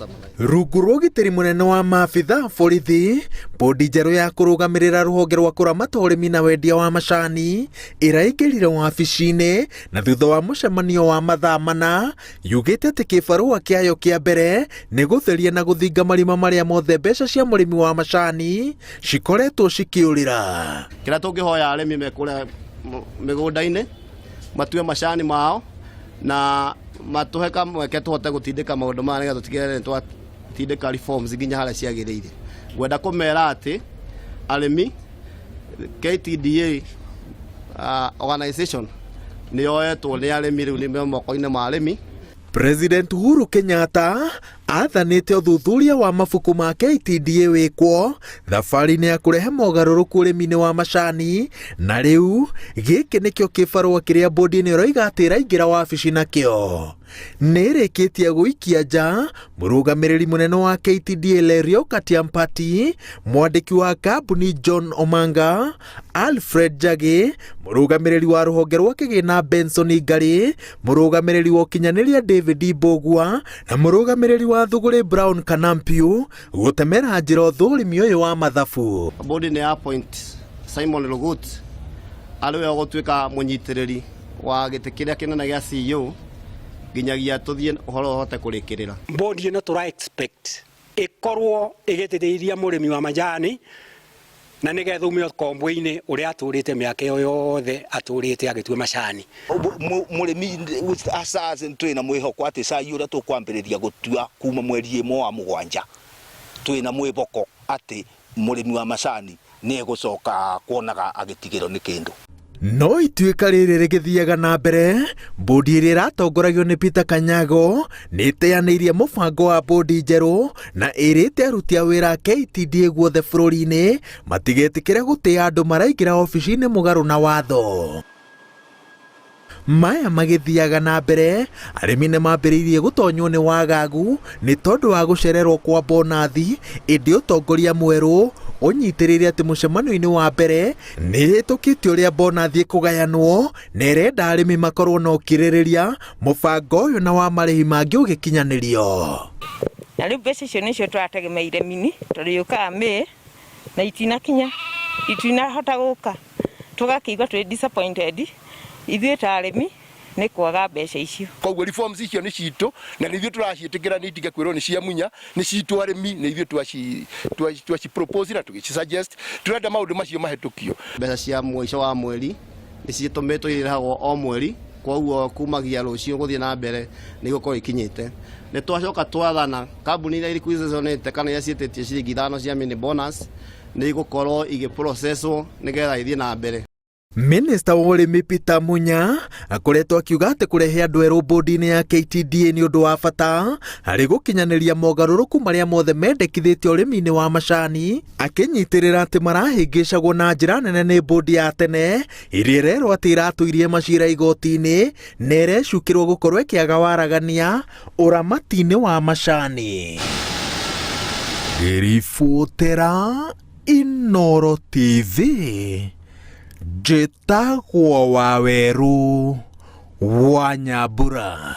Tũcemanagia. Rungu rwa ũgitĩri mũnene wa maabitha a borithi, bodi njerũ ya kũrũgamĩrĩra rũhonge rwa kũramata ũrĩmi na wendia wa macani ĩraingĩrire wabici-inĩ na thutha wa mũcemanio wa mathaa mana yugĩte atĩ kĩbarũa kĩayo kĩa mbere nĩ gũtheria na gũthinga marima marĩa mothe mbeca cia mũrĩmi wa macani cikoretwo cikĩũrĩra. Kĩrĩa tũngĩhoya arĩmi me kũrĩa mĩgũnda-inĩ matue macani mao na matũhe kamweke tũhote gũtindĩka maũndũ maya nĩgetha tũtigĩrĩre nĩ twatindĩka reforms nginya harĩa ciagĩrĩire. Ngwenda kũmera atĩ arĩmi KTDA organization nĩ yoetwo nĩ arĩmi rĩu nĩ me moko-inĩ ma arĩmi. President Uhuru Kenyatta athanĩte ũthuthuria wa mabuku ma KTDA wĩkwo thabarĩ-inĩ ya kũrehe mogarũrũku ũrĩmi-inĩ wa macani na rĩu gĩkĩ nĩkĩo kĩbarũa kĩrĩa bodi ĩno ĩroiga atĩ ĩraingĩra wabici nakĩo. Nĩ ĩrĩkĩtie gũikia nja mũrũgamĩrĩri mũnene wa KTDA Lerio Katiampati, mwandĩki wa kambuni John Omanga, Alfred Njagi, mũrũgamĩrĩri wa rũhonge rwa kĩgĩna Benson Ngari, mũrũgamĩrĩri wa ũkinyanĩria David Mbũgua na mũrũgamĩrĩri wa thũgũrĩ Brown Kanampiu gũtemera njĩra ũthũrimi ũyũ wa mathabu. Bodi nĩ appoint Simon Lugut arĩ we ũgũtuĩka mũnyitĩrĩri wa gĩtĩ kĩrĩa kĩnene gĩa CEO nginyagia tũthiĩ ũhoro ũhote kũrĩkĩrĩra. Bodi ĩno tũra expect ĩkorwo ĩgĩteithĩrĩria mũrĩmi wa majani na nĩgetha ume ũkombo-inĩ ũrĩa atũrĩte mĩaka ĩyo yothe atũrĩte agĩtua macani. Mũrĩmi aca twĩna mwĩhoko atĩ cai ũrĩa tũkwambĩrĩria gũtua kuma mweri ĩmwe wa mũgwanja twĩna mwĩhoko atĩ mũrĩmi wa macani nĩ egũcoka kuonaga agĩtigĩrwo nĩ kĩndũ. No ituĩka rĩrĩ rĩgĩthiaga na mbere, bodi ĩrĩa ĩratongoragio nĩ Peter Kanyago nĩ ĩteanĩirie mũbango wa bodi njerũ na ĩrĩte aruti a wĩra a KTDA guothe bũrũri-inĩ matigetĩkĩre gũtĩa andũ maraingĩra obici-inĩ mũgarũ na watho. Maya magĩthiaga na mbere, arĩmi nĩ mambĩrĩirie gũtonywo nĩ wagagu nĩ tondũ wa gũcererwo kwa bonathi, ĩndĩ ũtongoria mwerũ ũnyitĩrĩire atĩ mũcemanio-inĩ wa mbere nĩ ĩhĩtũkĩtie ũrĩa bonathi ĩkũgayanwo na ĩrenda arĩmi makorwo na ũkirĩrĩria mũbango ũyũ na wa marĩhi mangĩ ũgĩkinyanĩrio. Na rĩu mbeca icio nĩcio tũrategemeire mini tondũ yũkaga May na itinakinya, itinahota gũka. Tũgakĩigua twĩ disappointed ithuĩ ta arĩmi nĩ kwaga mbeca icio. Koguo reforms icio nĩ citũ na nĩ ithuĩ tũraciĩtĩkĩra nĩ itige kwĩrwo nĩ cia Munya, nĩ citũ arĩmi, nĩ ithuĩ twaci propose na tũgĩci suggest. Tũrenda maũndũ macio mahĩtũkio. Mbeca cia mũico wa mweri nĩ citũmĩtwo irĩhagwo o mweri, koguo kumagia rũciũ gũthiĩ na mbere nĩ igũkorwo ikinyĩte. Nĩ twacoka twathana kambuni iria requisitionĩte kana iria ciĩtĩtie ciringi ithano cia mini bonus nĩ igũkorwo igĩ processwo nĩgetha ithiĩ na mbere. Minista wa ũrĩmi Peter Munya akoretwo akiuga atĩ kũrehe andũ erũ bodi-inĩ ya KTDA nĩ ũndũ wa bata harĩ gũkinyanĩria mogarũrũku marĩa mothe mendekithĩtio ũrĩmi-inĩ wa macani, akĩnyitĩrĩra atĩ marahĩngĩcagwo na njĩra nene nĩ bodi ya tene ĩrĩa ĩrerwo atĩ ĩratũirie macira igoti-inĩ na ĩrecukĩrwo gũkorwo ĩkĩaga waragania ũramati-inĩ wa macani. Ngĩribotera Inooro TV, njĩtagwo Wawerũ wa Nyambura.